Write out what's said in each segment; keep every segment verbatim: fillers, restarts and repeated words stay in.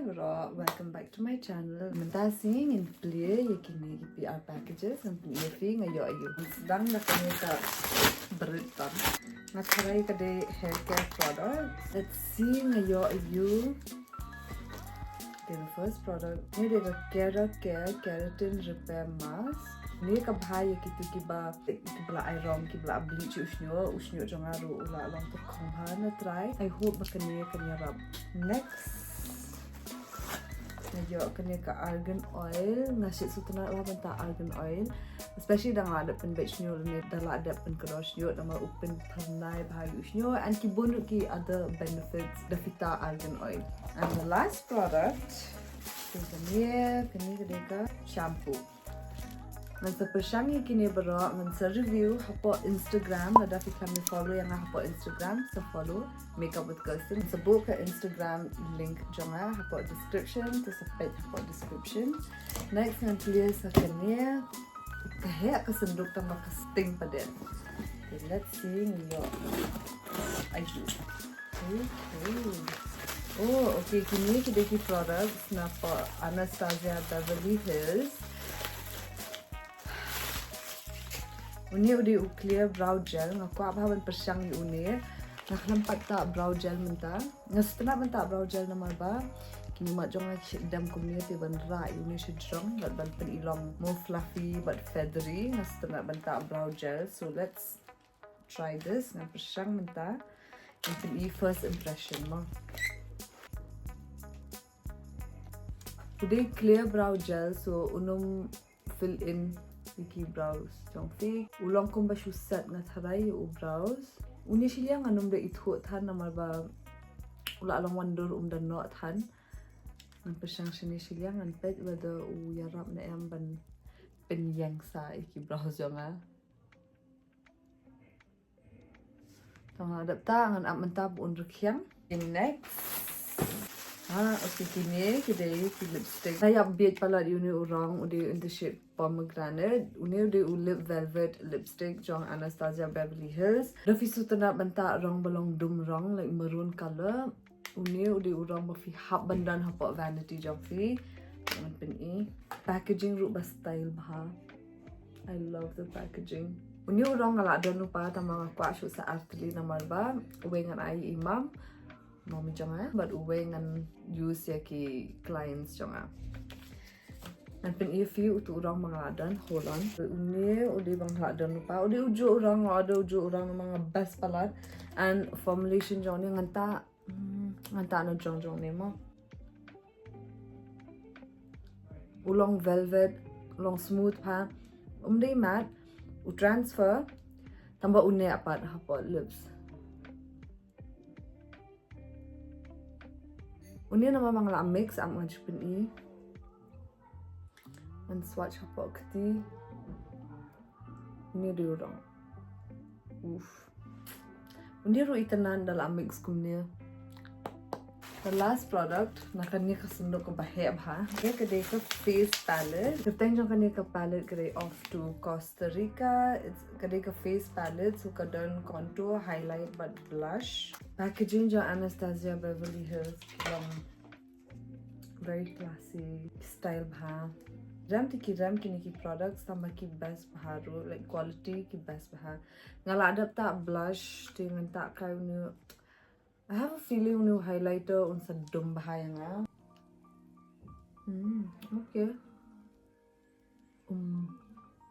Bro, welcome back to my channel. Mynta sngi ngin plie ïa kine ki P R packages, ngin plie ïa phi nga ïoh ïa u. Sdang da kane ka brit tam. Nga tharai ka dei hair care product. Let's see nga ïoh ïa u. Okay, the first product. Ni dei ka Kera Care Keratin Repair Mask. Ni ka bha ïa kito kiba, kiba la ai rong, kiba la bleach u shñiuh, u shñiuh jong nga ruh u la long tyrkhong bha na trai. I hope ba kane kan ïarap. Next. Nga ïoh kane ka argan oil, nga sngewtynnat bha mynta argan oil. Especially da nga la dep pynbeit shñiuh lane da la dep pynkdor shñiuh namar u pynphyrnai bha ïa u shñiuh and ki bun ruh ki other benefits da fita argan oil. And the last product is kane, kane ka dei ka shampoo. Ngan sa pyrshang ïa kine baroh, ngan sa review hapoh Instagram, lada phi khlem follow ïa nga hapoh Instagram, sa follow Makeup with Kirsten. Ngan sa buh ka Instagram link jong nga hapoh description, to sa peit hapoh description. Next ngan plie sa kane, ka heh ka synduk tang ba ka sting padet. Okay, let's see, ngi ïoh aiu. Okay. Oh, okay, kine ki dei ki products na pdeng Anastasia Beverly Hills. Une u dei u clear brow gel, nga kwah bha ban pyrshang ïa une. Nga khlem pat ktah brow gel mynta. Nga sngewtynnat ban ktah brow gel namar ba ki mat jong nga ki dem kumne te ban rah ïa une shajrong bad ban pyn-i long more fluffy bad feathery. Nga sngewtynnat ban ktah brow gel. So let's try this. Ngan pyrshang mynta. Ngan pyn-i first impression mo. U dei clear brow gel, so un ym fill in ïa ki brows jong phi. U long kumba shu set nga tharai ïa u brows. Une shiliang ngan ym da ithuh than namar ba u la long wan dur, um da noh than. Ngan pyrshang shane shiliang, ngan peit whether u ïarap ne em ban pynïeng sah ïa ki brows jong nga. Tang adapta ngan ap mynta ba un rkhiang. Okay, next. Ah, okay, kine ki dei ki lipstick. Nga ïap bieit palat ïa une u rong, u dei in the shade pomegranate. Une u dei u lip velvet lipstick jong Anastasia Beverly Hills. Da phi sngewtynnat ban ktah rong ba long dum rong, like maroon color. Une u dei u rong ba phi hap ban don hapoh vanity jong phi. Ngan pyn-i. Packaging ruh ba style bha. I love the packaging. Une u rong nga la don u pa tang ba nga kwah shuh sa artylli namar ba uwei ngan ai i mom, mommy jong nga, bad uwei ngan use ïa ki clients jong nga. Ngan pyn-i ïa phi utu u rong ba nga la don, hold on. Une u dei ba nga la don u pa, u dei ujuh u rong, nga la don ujuh u rong namar nga best palat. And formulation jong une ngan ktah Hmm, ngan ktah na jong jong ne mo. U long velvet, u long smooth bha. Um dei matte, u transfer, tang ba u neh pat hapoh lips. Une namar ba nga la mix, ap ngan shu pyn-i. Ngan swatch hapoh kti. Une u dei u rong. Uff. Une ruh itynnad da la mix kumne. The last product, na kane ka synduk kaba heh bha. Okay, ka dei ka face palette. Ka kyrteng jong kane ka palette ka dei Off to Costa Rica. It's, ka dei ka face palette, so ka don contour, highlight bad blush. Packaging jong Anastasia Beverly Hills long very classy, style bha. Rem te ki rem kine ki products, tang ba ki best bha ruh, like, quality ki best bha. Nga la dep ktah blush, te ngan ktah kai une. I have a feeling une u highlighter un sa dum bha ïa nga. Hmm, okay. Um,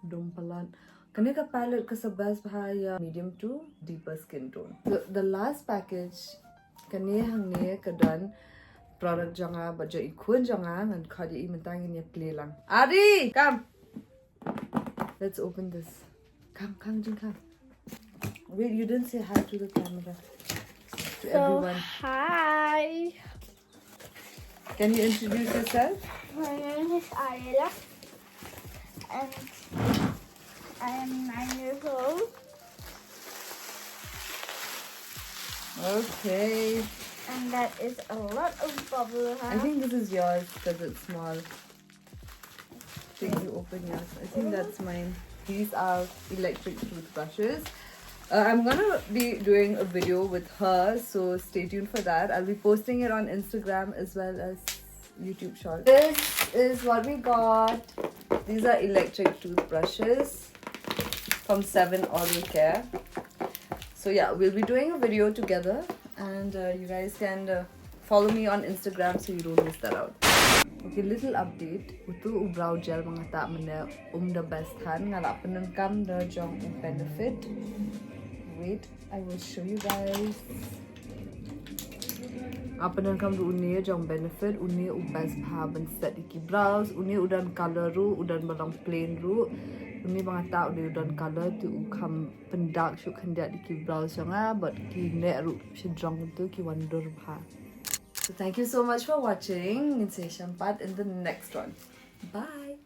dum palat. Kane ka palette ka sa best bha ïa medium to deeper skin tone. The, the last package, kane hangne ka don product jong nga bad jong i khun jong nga, ngan khot ïa i mynta, ngin ïa plie lang. Ari, come. Let's open this. Come, come, Jin, come. Wait, you didn't say hi to the camera. To So, everyone. Hi. Can you introduce yourself? My name is Ariela, and I am nine years old. Okay. And that is a lot of bubble, huh? I think this is yours because it's small. Think you open yours. I think that's mine. These are electric toothbrushes. Uh, I'm gonna be doing a video with her, so stay tuned for that. I'll be posting it on Instagram as well as YouTube short. This is what we got. These are electric toothbrushes from Seven Oral Care. So yeah, we'll be doing a video together, and uh, you guys can uh, follow me on Instagram so you don't miss that out. Okay, little update. Utu u brow gel ba nga tat mynne um da best than, nga la pyndonkam da jong u Benefit. Wait, I will show you guys. Nga pyndonkam da une jong Benefit, une u best bha ban set ïa ki brows, une u don color ruh, u don ba long plain ruh. Une ba nga tat une u don color, te u kham pyndark shuh khyndiat ïa ki brows jong nga, bad ki neh ruh shajrong, tu ki wan dur bha. So thank you so much for watching. Ngin sa ïashem pat in the next one. Bye.